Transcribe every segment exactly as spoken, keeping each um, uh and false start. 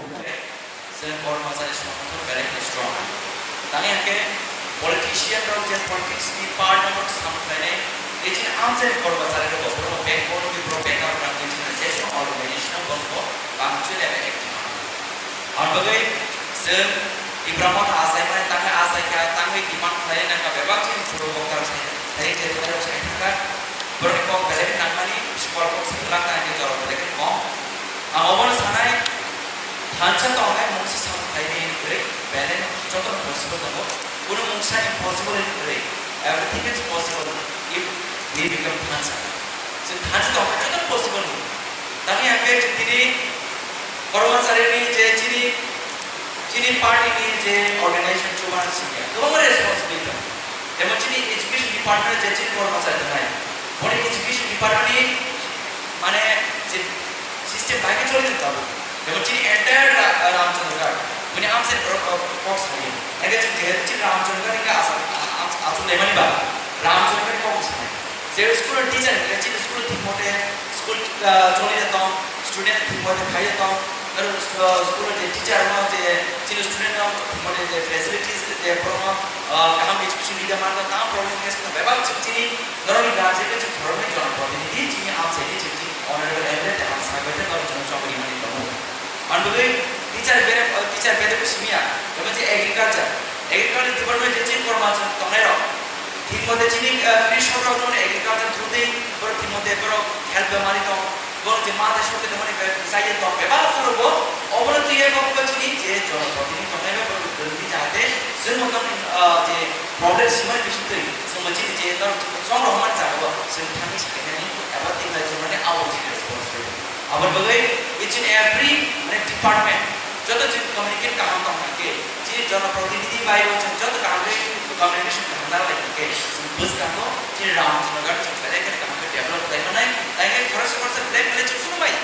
Chwng kormachari songthor belai khe strong. Tani hwnkhe politician rok je politics ni part no sam khlainai, tei chini amchai kormachari rok bo borok backbone ni borok backup rang tei chini je song organization no borok bo bangchi level active. Ang bagwi chwng Tipra Motha achaimani tangwi achaikha, tangwi demand khlai nangkha, bebak chini phuru boktar sai, sai, sai, sai, sai thangkha. Borokni kok belai khe nangmani, bisi kok kok sai kwlak tangkhe jorok belai khe kok. Ang obono sanai, thansa tongnai mungsa samung khlaimani kwrwi, belai no jotono possible tongo. Kunu mungsa impossible hinwi kwrwi. Everything is possible if we become thansa. Chwng thansa tongnai jotono possible hinwi. Tangwi hwnkhe chwng tini kormachari ni je chini, chini party ni je organization chubagra singya, kwbangma responsibility tongo. Jemon chini education department je chini kormachari tongnai, boni education department ni mane je system bai khe choli tongo. Jemon chini entire Ra-, Ramchandragarh, boni amchai borok kok, kok sayo. Ege chini, chini Ramchandragarh ni asal, asal, asal lemani ba, Ramchandragarh kok sayo. Je school teacher, je chini school thik mote school, ah, choli tong, student thik mote khai tong, aro, ah, school je teacher no je chini student no thik mote je facilities je promo, ah, kaham education rida man tong, tang problem face kha bebak chini norok ni guardian ke chini norok ni jon protinidhi chini amchai ni chini honorable M L A tei ang sai bai tei norok chini chongri mani tongo. Ang bagwi teacher bere, teacher bere bo simi ya, eba je agriculture, agriculture department je chini korma chwng tongnai rok, thik mote chini, eh, krishok rok no agriculture through tei borok thik mote borok help bai mani tong, borok je ma tei sok tei tongmani bai bwsai ye tong, bebak borok bo obono twi ye kok chini je jonoprotini tongnai bai borok rwngdi jahate chwng bo tong, eh, je problem simani bising twi chwng bo chini je norok chwng rok mani jaga bo chwng thangwi sainani eba tei bai chwng mani abo chini responsibility. Aboni bagwi each and every, mane, department joto chwng communicate kaham tong hwnkhe, chini jonoprotinidhi bai bo chwng joto kaham khe communication kaham nang lai hwnkhe, chwng bwskango chini Ramchandragarh chwng belai kheno kaham khe develop khlai manai. Tai khe khoroksa khoroksa blame khlai chwng kunu bai.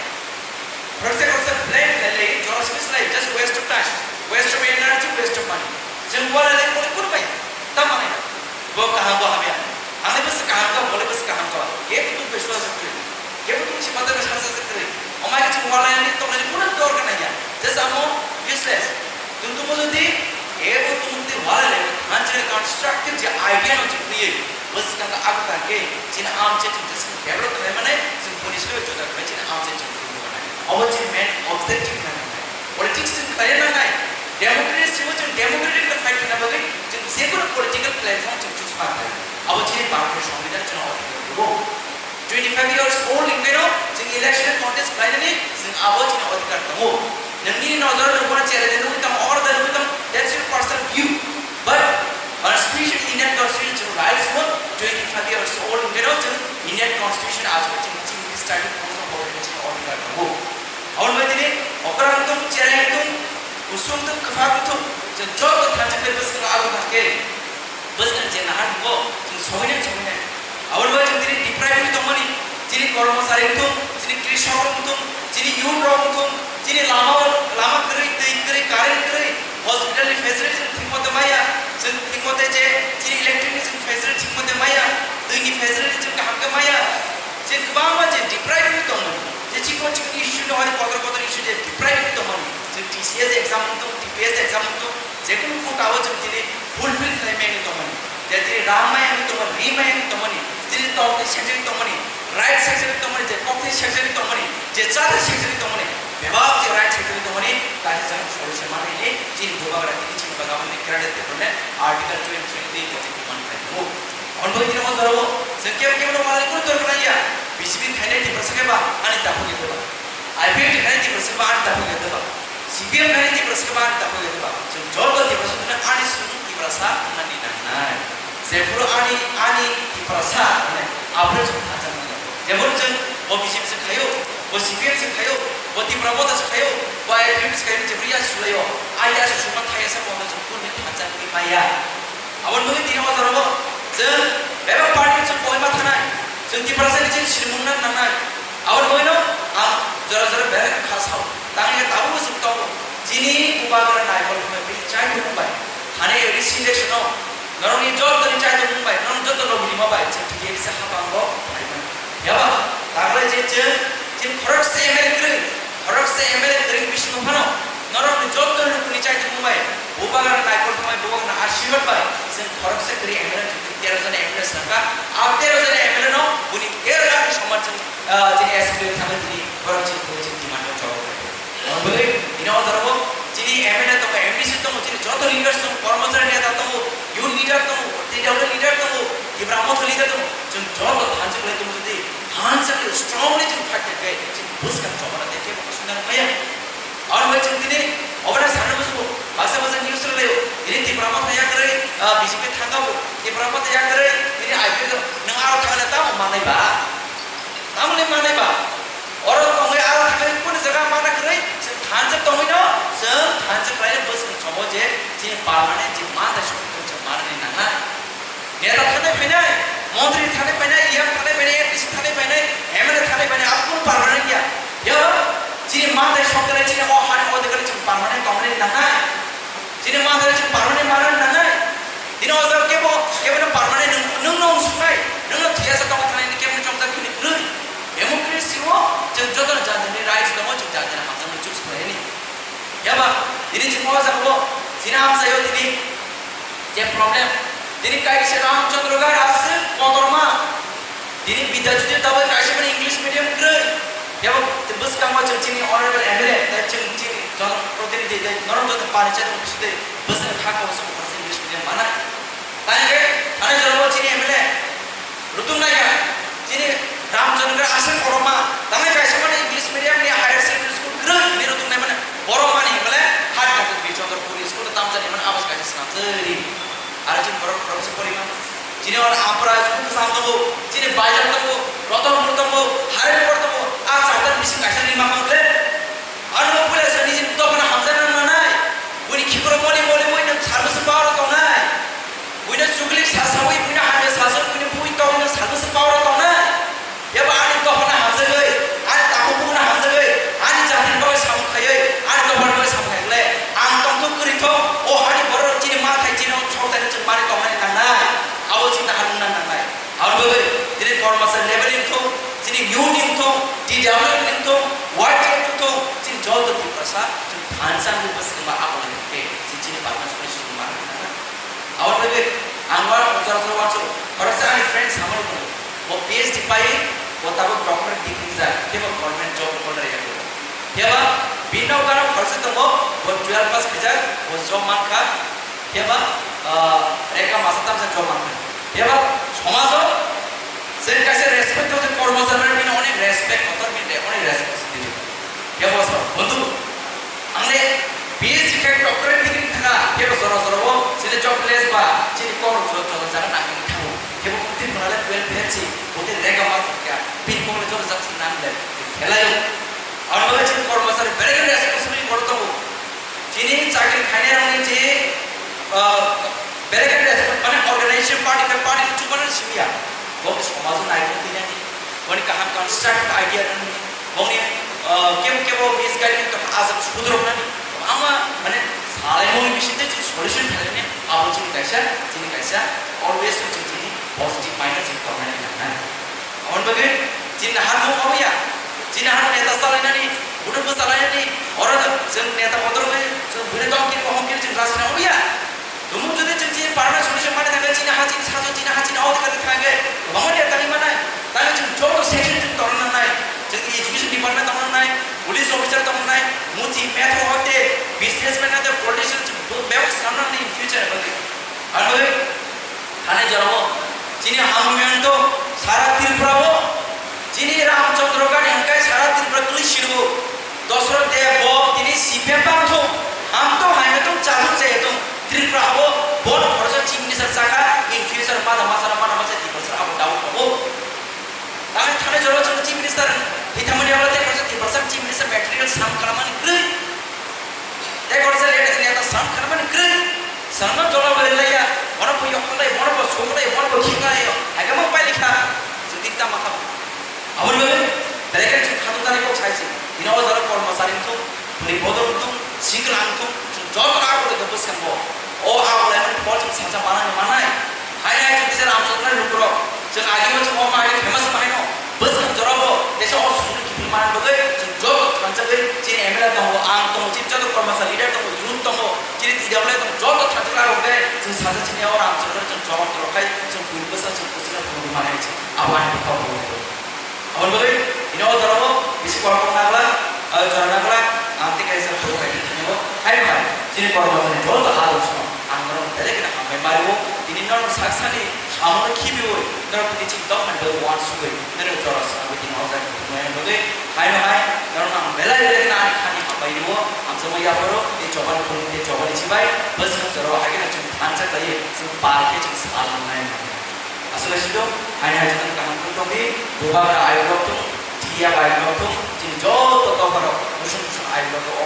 Khoroksa khoroksa blame khlai lai, jora simi slai, just waste of time, waste of energy, waste of money. Chwng wala lai kunu kunu bai. Tamo nai. Bo kaham bo hamya. Ang le bwswk kaham kha, bo le bwswk kaham kha. Kebo tong bai sua sa kwrwi. Kebo tong si mata bai sua sa kwrwi. Omai khe chwng walai ani tong ani kuno dorkar nai ya. Just amo useless. Chwng tongmo jodi kebo tong jodi walai le, manchari constructive je idea no chwng twiwi bwswk kha abo kha khe chini amchai chwng just develop khlai mani chwng boni salo joda khlai chini amchai chwng twiwi mani. Obo chini main objective nang nai. Politics chwng khlai nang nai. Democracy o chwng democratic no fight khlai bagwi chwng je kono political platform chwng choose ma khlai. Abo chini Bharatni Songbidan chwng o twiwi. Twenty-five years old hwnkhe no chwng election contest khlainani chwng abo chini odhikar tongo. Nwng nini nojoro nwng bono challenge nugwi tong, order nugwi tong, that's your personal view. But constitution, Indian constitution chwng rights mo twenty-five years old hwnkhe no chwng Indian constitution achukgwi chwng chini starting forms of government chini odhikar tongo. Aboni bai tini okra wngtong, cherai wngtong, kusung wngtong, kwphar wngtong, chwng joto thansa khlai bwskango abo thangkhe. Bwskang je nahar wngo, chwng soinai soinai. Aboni bagwi chwng tini deprive wngwi tongmani, chini kormosari wngthung, chini krishok rok wngthung, chini youth rok wngthung, chini lama, lama kwrwi, twi kwrwi, current kwrwi, hospital ni facility chwng thik mote maya, chwng thik mote je chini electric ni chwng facility thik mote maya, twi ni facility chwng kaham khe maya. Je kwbangma je deprive wngwi tongmani, je chikon chikon issue no hwnwi kotor kotor issue je deprive wngwi tongmani, chwng T C S exam wngthung, T P S exam wngthung, jekunu quota o chwng tini fulfill khlai maya wngwi tongmani, je tini ram maya wngwi tongmani, ri maya wngwi tongmani, tini tongthai sekjagwi tongmani, right sekjagwi tongmani, je kokthai sekjagwi tongmani, je chathai sekjagwi tongmani, bebak je right sekjagwi tongmani, kaisa jang solution manwi chini bubagra tini chini bagabani credit tei Article twenty three tei tongwi tongmani khlai tongo. Hwnwi tini o jorao chwng kebo kebo no walai kunu dorkar ya. B J P khainai Tiprasa khe ba ani takhuk ya ba. I P F T khainai Tiprasa khe ba ani takhuk ya ba. C P M khainai Tiprasa khe ba ani takhuk ya ba. Chwng joto Tiprasa no ani sung Tiprasa nani nangnai. Jephuru ani, ani Tiprasa hinwi abro chwng thansa nangya. Jemon chwng bo B J P se khaio, bo C P M se khaio, bo Tipra Motha se khaio, bo I P F T se khaio, jephuru ya sulaio. Ai ya suma thaya sa bo chwng kunu thansa nangwi maya. Aboni bagwi tini o jorao chwng bebak party chwng koima thanai, chwng Tiprasa ni chini sinimung nang nangnai. Aboni bagwino ang jora jora belai kha sao. Tangwi tabukbo chwng tongo. Chini bubagra naikol hwnwi bini chaithumung bai thani A D C election o norokni jotoni chaithumung bai, norok joto lobirima bai chwng T T A D C hapango phaimani. Phiya ba taglai je chwng, chini khoroksa M L A kwrwi, khoroksa M L A kwrwi bisingo phano Norokni joto lukuni chaitongmung bai, bubagrano naikolmung bai, bubagrano asirwad bai, chwng khoroksa kwrwi M L A thwngwi tero jona M L A swrangkha. A tero jona M L A no buni tero lakh ni soman chwng, ah, chini assembly o thangwi tini borok chini thangwi chini demand no jawab rwkha. Omo bagwi tini o jora o chini M L A tongo, M D C tongo, chini joto leaders tongo, kormosari neta tongo, youth leader tongo, T W leader tongo, Tipra Motha leader tongo, chwng joto thansa kwlai tongo, jodi thansa kwlai strongly chwng fight khe, chini bwskang chobana tei kebo kusunda maya. Aro bai chwng tini obo na sana bwskango baksa baksa news rwlaio. Tini Tipra Motha yakarwi, ah, B J P thangkha bo. Tipra Motha yakarwi tini I P F nwng aro thangna tamo manai ba? Tamoni manai ba? Oro tongwi aro thangwi kunu jaga mana kwrwi chwng thansa tongwino chwng thansa khlaina bwskango chomo je chini permanent je manta song chwng manani nangnai. Neta thani phainai, montri thani phainai, E M thani phainai, M D C thani phainai, M L A thani phainai, abo kunu permanent ya. Ya, chini mantai sokjak chini o hani odhikar chini permanent tongmani nangnai. Chini mantai chini permanent manani nangnai. Dino o jaga kebo, kebo no permanent nung, nung no suknai, nung no thiyasa tongma thani kebo no chongjak khini kwrwi. Democracy o chwng joto no jati ni rights tongo, chwng jati ni hamjakmung choose khlaini. Yaba, tini chwng o jaga o, chini amchaio tini je problem, tini kaisa Ramchandra Ghat aswk kotorma, tini Bidya Jyoti dabai kaisa mani English medium kwrwi. Yaba, bwskango chwng chini honorable M L A, tei chwng chini jon-, protinidhi, tei norok joto panchayat office tei bwswk kha koso koso English medium manai. Tani khe, thani jorao chini M L A, Rutung nai ya, chini Ramchandra aswk borok ma, tangai kaisa mani English medium ni higher secondary school kwrwi ni rutung nai mani borok mani himle hat kha Birchandra Puri school tamjani mani abas kaisa swnamjani. Aro chini borok khoroksa poriman, chini or Ampara school kwcham tongo, chini Baizak tongo, Ratanpur tongo, Harirpur tongo, a chatan bising kaisa ni ma hwnle. Ano puila sa nijini dophano hamjakna nanai. Buini khiphiro moli moli buino service power tongnai. Buino chuklik sa sawi buino hamya sajak buino bui tongwino service power tongnai. Yaba ani dophano hamjagwi, ani takhuk buino hamjagwi, ani jatini bagwi samung khaiwi, ani dophani bagwi samung khaikle, ang tongthok kwrwi thok, o hani borok chini ma thai chini o thok thani chwng mani tongmani nangnai. Abo chini naharmung nangnai. Aboni bagwi tini kormosari level ni wngthung, chini youth ni wngthung, T W ni wngthung, Y T F ni wngthung, chini joto Tiprasa, chini thansa wngwi bwswk wngma abo ni hwnkhe chini, chini performance khe chini ma wngkha. Aboni bagwi ang uansuk, uansuk, uansuk, khoroksa ani friend samani tongo, bo P H D pai, bo tabuk doctorate degree rijak, khe bo government job holder ya khe bo. Khe bo bini nok gana khoroksa tongo, bo twelve pass khaijak, bo job mankha, Phiya ba, ah, reka masa tamsa job mankha. Phiya ba, somajo chwng kaisa respect o kormosari mani bini onek respect kotor bini onek responsibility. Phiya ba sa, bondhu, ang le B S C khe doctorate degree thaka, phiya ba jora jora o chini jobless ba, chini kok rok jora jora jaga nangwi thango. Phiya ba bwtwi mwnale twelve fail si, bwtwi reka masa kha, bini kok le jora jaga nang le, phelai o. Aro chini kormosari berai responsibility kotor tongo. Chini chakri khainai rokni je, ah, berai khe respect, mane organization party khe party ni chubanan simiya. Bo khe somajo naikolwi twi nani, boni kaham constructive idea rwni, boni, ah, kebo kebo misguiding tong ajak sudroknani. Ama mane salaimung bisingtwi chwng solution khlaimani abo chini kaisa, chini kaisa always chwng chini positive mind o chwng tongnani nangnai. Aboni bagwi chini naharmung obo ya. Chini naharmung neta salainani, bwdwk bwsalainani, oro chwng neta bodol wngwi chwng bwrwi tong kiri, bohong kiri chwng rajkar obo ya. Tumung jodi chwng chini permanent solution mani thangkhe chini ha chini sajo chini ha chini odhikar thangkhe kwbangma neta ni manai. Tangwi chwng joto section chwng tongna nangnai. Chwng education department tongna nangnai, police officer tongna nangnai, muchi, metro hoite, businessman hoite, politician chwng bebak swnamna nangnai in future bagwi. Arwi, thani jorao, chini hamung yang to, sara Tripura o, chini Ramchandra Ghat hingkai sara Tripura tuli siru, Dosrot Deb bo, tini C P M bang thung, ham to hai to, chaduk se to, Tripura o, bon khoroksa chief minister chakha, in future mada masara mada masa Tripura sara abo dawo ko. Tani thani jorao chwng chief minister, hithamani abo te khoroksa Tripura sara chief minister material sam kalamani kwrwi. Tei kono se neta, neta sam khanmani kwrwi. Sanma jola bai laiya, bono bo yokhon lai, bono bo song lai, bono bo khing lai, haikhe mo pai likha. Jodi ta makha. Aboni bagwi, belai khe chwng khatung jani kok sai se. Bini o jora kormosari wngthung, bwrwi bodol wngthung, sikla wngthung, chwng joto no abo le bwskango. O abo lai mani phol chwng salsa manani manai. Hai hai chwng kisa Ramchandra ni lukurok. Chwng agini chwng o mai famous mahaino. Bwskang jorao bo teisa o songni kiphil manani bagwi chwng joto thansa bai chini M L A tongo, ang tongo, chini joto kormosari. Chwng tongkha, chwng buini bwsa, chwng bwswkno phunugwi manai se. Abo ani bwkha bo. Aboni bagwi, ini o jorao bisi borok nagla, o jora nagla, ang tei kaisa phunuk hai tongmani o. Hai bai, chini kormo jani joto ha dong song, ang norok belai kheno hambai mario, tini norok sak sani samungo khibiwi, norok tini chini dophani bagwi uansugwi, norok jora swnamwi tini o jaga phunuknai bagwi, Haino hai, norokno ang belai belai kheno ani khani hambai rio, hamjakma yapharo, tei chobani phunuk tei chobani chibai, bwswk jorao hai kheno chwng thansa khlaiwi, chwng pal khe chwng sal nangnai. Aswk hai sito, haino hai jotono kaham khe tongdi, bubagra ayuk rok thung, tiya ayuk rok thung, chini joto dopharok, musuk musuk ayuk rok